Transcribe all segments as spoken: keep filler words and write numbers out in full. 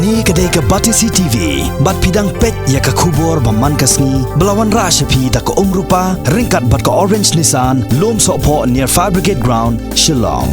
Kane ka dei ka Batesi T V, bad phi dang peit ïa ka khubor ba man ka sngi, ba la wanrah sha phi da ka Umrupa, ryngkat bad ka Orange Nissan, Lumsohphoh near Fire Brigade Ground, Shillong.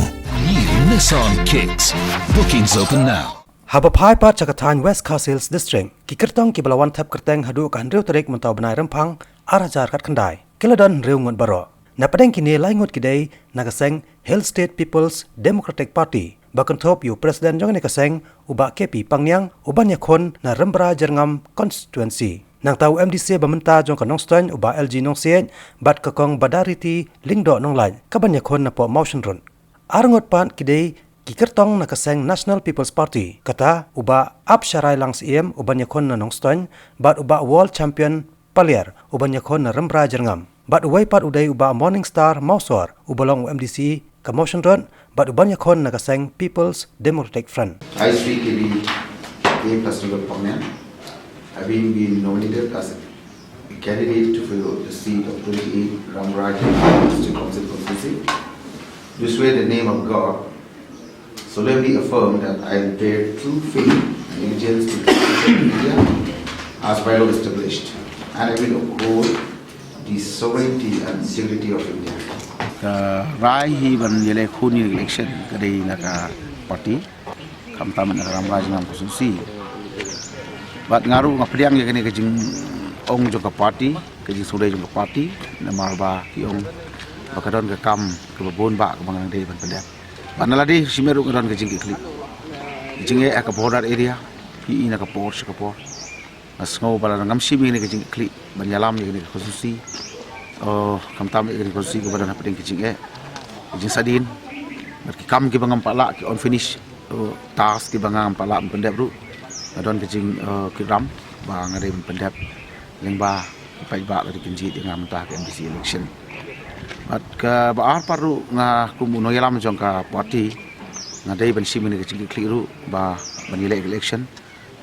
New Nissan Kicks. Bookings open now. Haba phai pat sha ka thaiñ West Khasi Hills District, ki kyrtong kiba la wan thep kyrteng haduh ka hynriew tarik mynta u bnai Rymphang, ar hajar khatkhyndai, ki la don hynriew ngut baroh. Na pdeng kine lai ngut ki dei na ka seng Hill State People's Democratic Party, ba kynthup ïa u President jong kane ka seng, u Bah K P Pangniang, u ban ïakhun na Rymbraw Jyrngam Constituency. Nangta u M D C ba mynta jong ka Nongstoiñ, u Bah L G Nongsiej, bad ka Kong Badariti Lyngdoh Nonglait, ka ban ïakhun napoh Mawshynrut. Ar ngut pat ki dei ki kyrtong na ka seng National People's Party, kata u Bah Apsharai Langsyiem, u ban ïakhun na Nongstoiñ, bad u Bah World Champion Paliar, u ban ïakhun na Rymbraw Jyrngam. Bad uwei pat u dei u Bah Morning Star Mawsor, uba long u M D C ka Mawshynrut, bad u ban ïakhun na ka seng People's Democratic Front. I, Shri K B, K President of Parliament, having been nominated as a candidate to fill the seat of twenty-eight Rymbraw Jyrngam District Council constituency, do swear in the name of God, solemnly affirm that I will bear true faith and allegiance to the Constitution of India as by law established, and I will uphold the sovereignty and integrity of India. Ka rai hi ban ïaleh khun ïa ka election ka dei na ka party, khamtam na ka Rymbraw Jyrngam constituency. Bad nga ruh nga pdiang ïa kane ka jingong jong ka party, ka jingsngewdei jong ka party, namar ba ki ong ba ka don ka kam kaba bun bah kaba nang dei ban pyndep. Bad na lade shimet ruh ka don ka jingkitkhlieh. Ka jingeh ha ka border area, phi i na ka por sha ka por. Nga sngew ba lada ngam shim ïa kane ka jingkitkhlieh ban ïalam ïa kane ka constituency, oh, khamtam ïa kane ka constituency kaba don hapdeng ka jingeh, ka jingsadien, bad ki kam kiba ngam pat lah, ki unfinished, oh, task kiba ngam pat lah ban pyndep ruh, nga don ka jing, eh, kyrpang ba nga dei ban pyndep lyngba ki paidbah lada kin jied ïa nga mynta ha ka M D C election. Bad kaba ar pat ruh, nga kum u nongïalam jong ka party, nga dei ban shim ïa kane ka jingkitkhlieh ruh ba ban ïaleh ka election.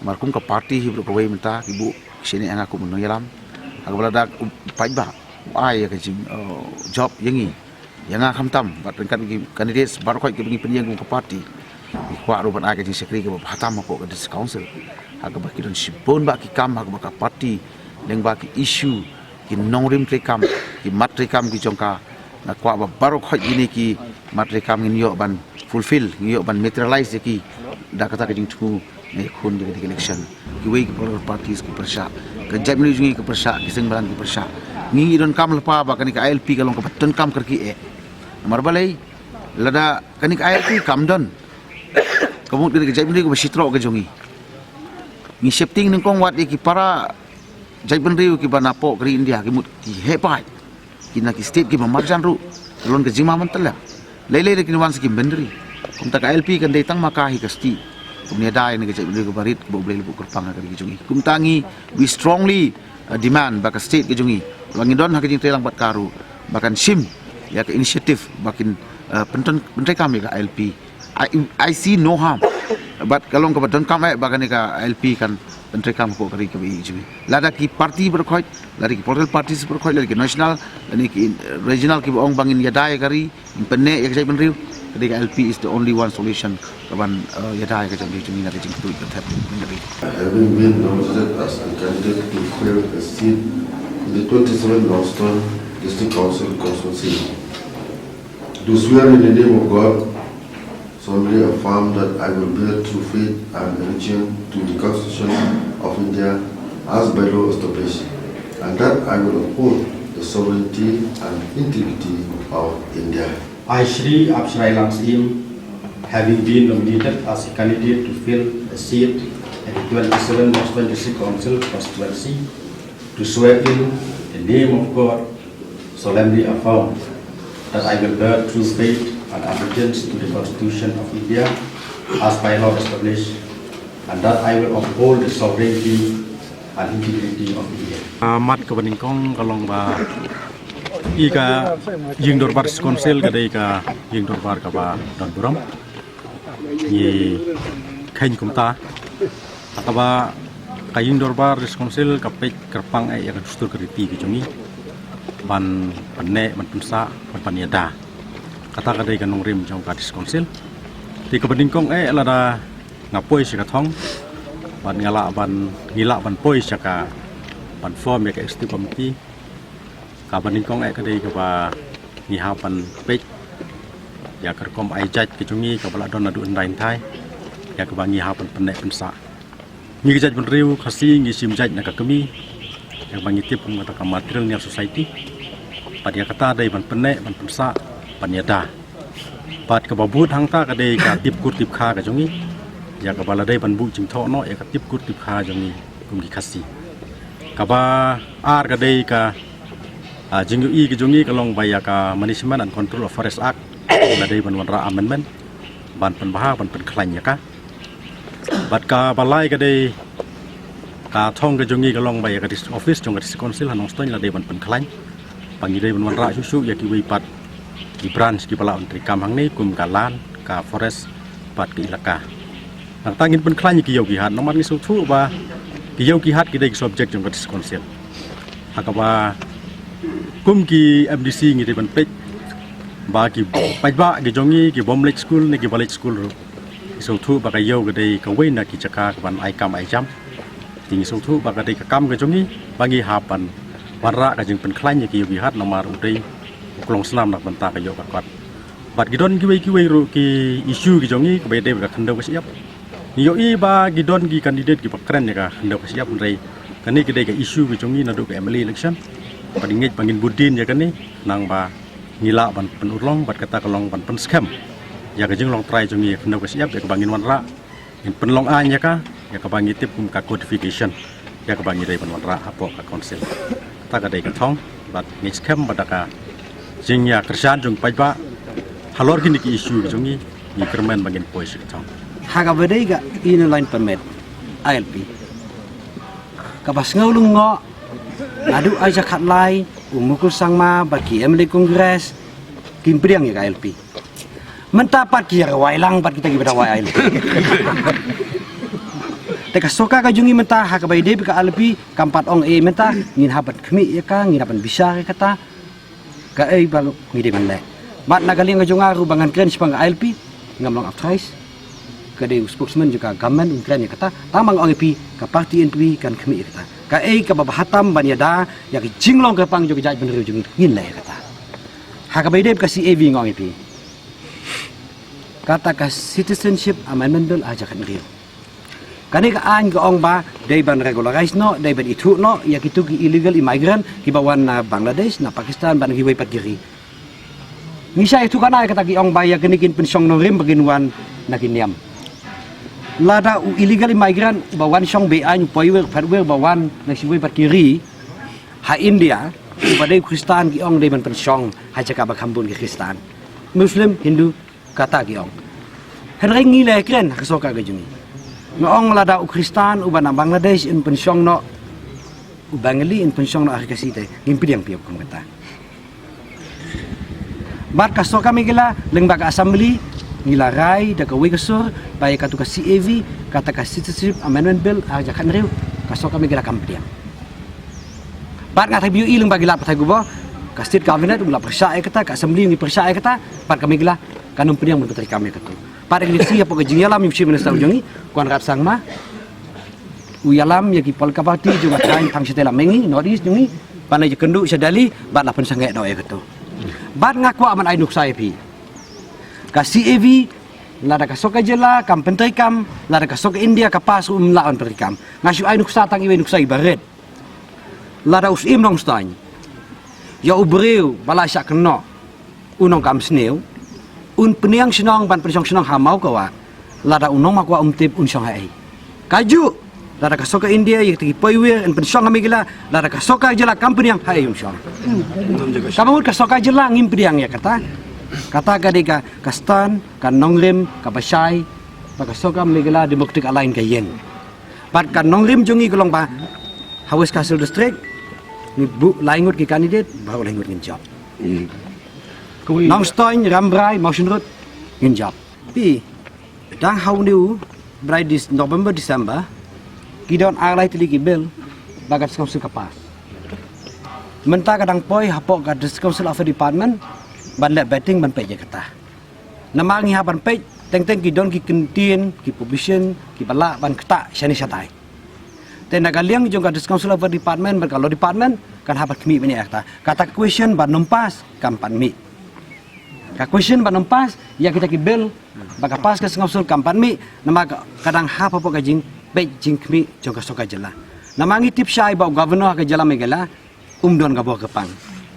Namar kum ka party hi baroh kawei mynta ki buh ki shaniah ïa nga kum u nongïalam. Haba lada u paidbah u ai ïa ka jing, eh, job ïa ngi, ïa nga khamtam bad ryngkat ki candidates baroh khoit kiba ngi pynïeng kum ka party, ngi kwah ruh ban ai ka jingshakri kaba bha tam hapoh ka District Council. Ha kaba ki don shibun bah ki kam ha kaba ka party, lyngba ki issue, ki nongrim treikam, ki mat treikam ki jong ka. Nga kwah ba baroh khoit kine ki mat treikam ngin ïoh ban fulfill, ngin ïoh ban materialize ïa ki da kata ka jingthmu, nga ïakhun ïa ka election. Kiwei ki political parties ki pyrshah, ka jaitbynriew jong ngi ki pyrshah, ki seng bhalang ki pyrshah. Ngi ngi donkam lypa ba kane ka I L P ka long kaba donkam ka rkhie eh. Namar balei? Lada kane ka I L P kam don, ka mut kane ka jaitbynriew kaba shitroh ka jong ngi. Ngi sheptieng nyngkong wat ïa ki para jaitbynriew kiba napoh ka ri India, ki mut ki heh paid, ki na ki state kiba marjan ruh, ka long ka jingma ban tyllep. Lei lei da kin wan sa ki bynriew. Kumta ka I L P kan dei tang ma ka hi ka state, kum ïada ïa kane ka jaitbynriew kaba rit, kaba U Blei u la buh kyrpang ha ka ri ka jong ngi. Kumta ngi, we strongly, uh, demand ba ka state ka jong ngi, lada ngi don ha ka jingtreilang bad ka ruh, ba kan shim ïa ka initiative ba kin, uh, pynton, pyntreikam ïa ka I L P. I, I see no harm. Bad ka long kaba donkam eh ba kane ka I L P kan pyntreikam hapoh ka ri kaba ïeit jong ngi. Lada ki party baroh khoit, lada ki political parties baroh khoit, lada ki national, lada ki, eh, regional kiba ong ba ngin ïada ïa ka ri, ngin pynneh ïa ka jaitbynriew, ka dei ka I L P is the only one solution kaban, eh, ïada ïa ka jaitbynriew jong ngi na ka jingtuid ka thep ka ri. Having been nominated as a candidate to fill a seat in the twenty-seven Nongstoiñ District Council constituency, do swear in the name of God, solemnly affirm that I will bear true faith and allegiance to the Constitution of India as by law established, and that I will uphold the sovereignty and integrity of India. I, Shri Apsharai Langsyiem, having been nominated as a candidate to fill a seat in the twenty-seven Nongstoiñ District Council constituency, do swear in the name of God, solemnly affirm that I will bear true faith and allegiance to the Constitution of India as by law established, and that I will uphold the sovereignty and integrity of India. Ah, mat kaba nyngkong ka long ba i ka ïing dorbar District Council ka dei ka ïing dorbar kaba don burom. Ngi kheiñ kumta. Kata ba ka ïing dorbar District Council ka peit kyrpang eh ïa ka dustur ka riti ka jong ngi ban pynneh, ban pynsah, ban, ban ïada. Kata ka dei ka nongrim jong ka District Council. Te kaba nyngkong eh lada nga poi sha ka thong, Ban nga lah ban ngi lah ban poi sha ka ban form ïa ka executive committee. Ka ban nyngkong eh ka dei kaba ngi hap ban peit ïa ka rukom ai judge ka jong ngi kaba la don naduh hyndai hynthai, ïa kaba ngi hap ban pynneh pynsah. Ngi ka jaitbynriew Khasi ngi shim judge na ka kmie, ïa kaba ngi tip kum kata ka matrilineal society. Bad ïa kata dei ban pynneh ban pynsah ban ïada. Bad kaba bud hangta ka dei ka tip kur tip kha ka jong ngi, ïa kaba la dei ban buh jingthoh noh ïa ka tip kur tip kha jong ngi kum ki Khasi. Kaba ar ka dei ka, ah, jingïohi ka jong ngi ka long ba ïa ka Management and Control of Forest Act la dei ban wanrah amendment ban pynbha ban pynkhlaiñ ïa ka. Bad kaba lai ka dei ka thong ka jong ngi ka long ba ïa ka district office jong ka district council ha Nongstoiñ la dei ban pynkhlaiñ. Ba ngi dei ban wanrah shuh shuh ïa kiwei pat ki branch kiba lah ban treikam hangne kum ka land, ka forest bad ka ilaka. Nangta ngin pynkhlaiñ ïa ki ïew ki hat namar ngi sngewthuh ba ki ïew ki hat ki dei ki subject jong ka district council. Ha kaba kum ki M D C ngi dei ban peit ba ki paidbah ki jong ngi ki bym leit skul ne kiba leit skul ruh, ngi sngewthuh ba ka ïew ka dei kawei na ki jaka kaban ai kam ai jam. Te ngi sngewthuh ba ka dei ka kam ka jong ngi ba ngi hap ban wanrah ka jingpynkhlaiñ ïa ki ïew ki hat namar u dei u klongsnam na ka bynta ka ïew ka kot. Bad ki don kiwei kiwei ruh ki issue ki jong ngi kaba ïadei bad ka khyndew ka shyiap. Ngi ïohi ba ki don ki candidate kiba kren ïa ka khyndew ka shyiap, hynrei kane ka dei ka issue ka jong ngi naduh ka M L A election. Bad ngi ngeit ba ngin bud dien ïa kane khnang ba ngi lah ban pynurlong bad kata ka long ban pynskhem ïa ka jinglong trai jong ngi ïa ka khyndew ka shyiap, ïa kaba ngin wanrah, ngin pynlong aiñ ïa ka, ïa kaba ngi tip kum ka codification, ïa kaba ngi dei ban wanrah hapoh ka council. Kata ka dei ka thong, bad ngi skhem ba da ka jingïakyrshan jong paidbah halor kine ki issue ki jong ngi, ngi kyrmen ba ngin poi sha ka thong. Ha kaba dei ka Inner Line Permit, I L P, kaba sngew lyngngoh naduh ar hajar khatlai, u Mukul Sangma bad ki M L A Congress kim pdiang ïa ka I L P. Mynta pat ki ïa rwai lang pat kita kiba da wai I L P. Te ka sorkar ka jong ngi mynta ha kaba ïadei bad ka I L P kam pat ong ei mynta, ngin hap ban khmih ïa ka, ngin hap ban bishar ïa kata. Kaei ba ngi dei ban leh. Bad na ka liang ka jong nga ruh ba ngan kren shaphang ka I L P, ngam long authorized. Ka dei u spokesman jong ka government un kren ïa kata. Tang ba nga ong ïa phi ka party N P P kan khmih ïa kata. Kaei kaba bha tam ban ïada ïa ka jinglong kyrpang jong ka jaitbynriew jong ngi, ngin leh ïa kata. Ha kaba ïadei bad ka C A V nga ong ïa phi, kata ka Citizenship Amendment Bill ar hajar khathynriew. Kane ka aiñ ka ong ba dei ban regularize noh, dei ban ithuh noh ïa kito ki illegal immigrant kiba wan na Bangladesh, na Pakistan bad na kiwei pat ki ri. Ngi shah ithuh katno ïa kata, ki ong ba ïa kine kin pynshong nongrim ba kin wan na ki niam. Lada u illegal immigrant uba wan shong be-aiñ, u poi wir phet wir ba wan na kiwei pat ki ri ha India, uba dei u Khristan, ki ong dei ban pynshong ha jaka ba kham bun ki Khristan, Muslim, Hindu, kata ki ong. Hynrei ngi la kren ha ka sorkar ka jong ngi, nga ong lada u Khristan uba na Bangladesh un pynshong noh, u Bengali un pynshong noh ha ri Khasi te ngim pdiang phi kum kata. Bad ka sorkar Meghalaya lyngba ka Assembly ngi la rai da kawei ka sur ba ïa katu ka C A V, kata ka Citizenship Amendment Bill ar hajar khathynriew, ka sorkar Meghalaya kam pdiang. Bad nga tharai phi ïohi lyngba ki lad pathai khubor, ka State Cabinet u la pyrshah ïa kata, ka Assembly ngi pyrshah ïa kata, bad ka Meghalaya kan ym pdiang ban pyntreikam ïa katu. Bad ngi ïohi hapoh ka jingïalam u Chief Minister jong ngi, Conrad Sangma, u ïalam ïa ki political party jong ka thaiñ thang shatei lam mihngi, North East jong ngi, ban leit ïakynduh sha Delhi bad la pynsangeh noh ïa katu. Bad nga kwah ban ai nuksa ïa phi, ka C A V, lada ka sorkar jylla kam pyntreikam, lada ka sorkar India ka pass ruh ym lah ban pyntreikam. Nga shu ai nuksa tang iwei i nuksa iba rit. Lada u Syiem Nongstoiñ, ïa u briew ba la shah kynnoh, u nongkam sniew, un pynïeng shnong ban pynshong shnong ha Mawkawah, lada u nong Mawkawah um tip un shong haei? Kajuh lada ka sorkar India ïa kita ki poiwir un pynshong ha Meghalaya, lada ka sorkar jylla kam pynïeng, haei un shong? Kaba mut ka sorkar jylla ngim pdiang ïa kata. Kata ka dei ka, ka stand ka nongrim kaba shai ba ka sorkar Meghalaya Democratic Alliance ka ïeng. Bad ka nongrim jong ngi ka long ba ha West Khasi Hills District ngi buh lai ngut ki candidate, baroh lai ngut ngin jop. Nongstoiñ, Rambrai, Mawshynrut ngin jop. Phi, dang ha une u bnai Dis-, November, December, ki don ar lai tylli ki bill ba ka District Council ka pass. Mynta ka dang poi hapoh ka District Council Affairs Department ban leh vetting ban peit ïa kata. Namar ngi hap ban peit Teng teng ki don ki kyntien, ki provision kiba lah ban ktah shane shatai. Te na ka liang jong ka District Council Affairs Department bad ka Law Department kan hap ban khmih bniah ïa kata. Kata ka question ban ym pass kam pat mih. Ka question ban ym pass ïa kita ki bill ba ka pass ka District Council kam pat mih, namar ka, ka dang hap hapoh ka jingpeit jingkhmih jong ka sorkar jylla. Namar ngi tip shai ba u Governor ka jylla Meghalaya um don ka bor ka pang.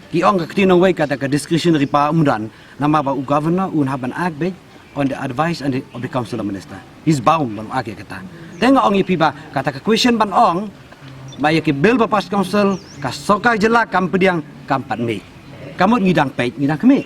Ki ong ka ktien nongwei kata ka discretionary power um don, namar ba u Governor un hap ban act based on the advice and the, of the Council of Minister. He's bound ban act ïa kata. Te nga ong ïa phi ba kata ka question ban ong ba ïa ki bill ba pass Council ka sorkar jylla kam pdiang kam pat mih. Ka mut ngi dang peit ngi dang khmih.